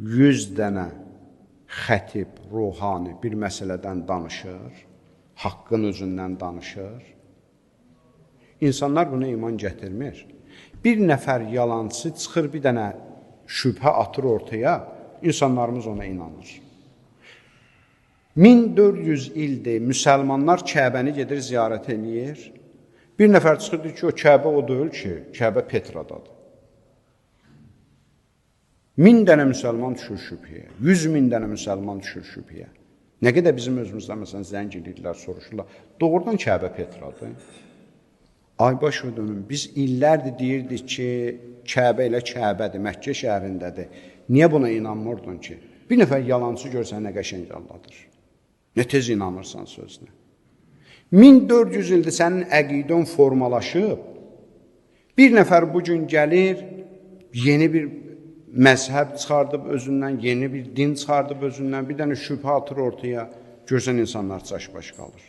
100 dənə xətib, ruhani bir məsələdən danışır, haqqın özündən danışır. İnsanlar buna iman gətirmir. Bir nəfər yalançı çıxır, bir dənə şübhə atır ortaya, insanlarımız ona inanır. 1400 ildir müsəlmanlar Kəbəni gedir ziyarət eləyir. Bir nəfər çıxır deyir ki, o Kəbə o deyil ki, Kəbə Petradadır. 1000 dənə müsəlman düşür şübhəyə, 100 min dənə müsəlman düşür şübhəyə. Nə qədər bizim özümüzdən məsələn zəng eləyirlər, soruşurlar. Doğrudan Kəbə Petradır. Ay baş dönüm, biz illərdir deyirdik ki, Kəbə elə Kəbədir, Məkkə şəhərindədir. Niyə buna inanmırdın ki? Bir nəfər yalançı görsən nə qəşəng aldadır. Nə tez inanırsan sözünə. 1400 ildir sənin əqidən formalaşıb. Bir nəfər bu gün gəlir, yeni bir məzhəb çıxardıb özündən, yeni bir din çıxardıb özündən, bir dənə şübhə atır ortaya, görsən insanlar çaşbaş qalır.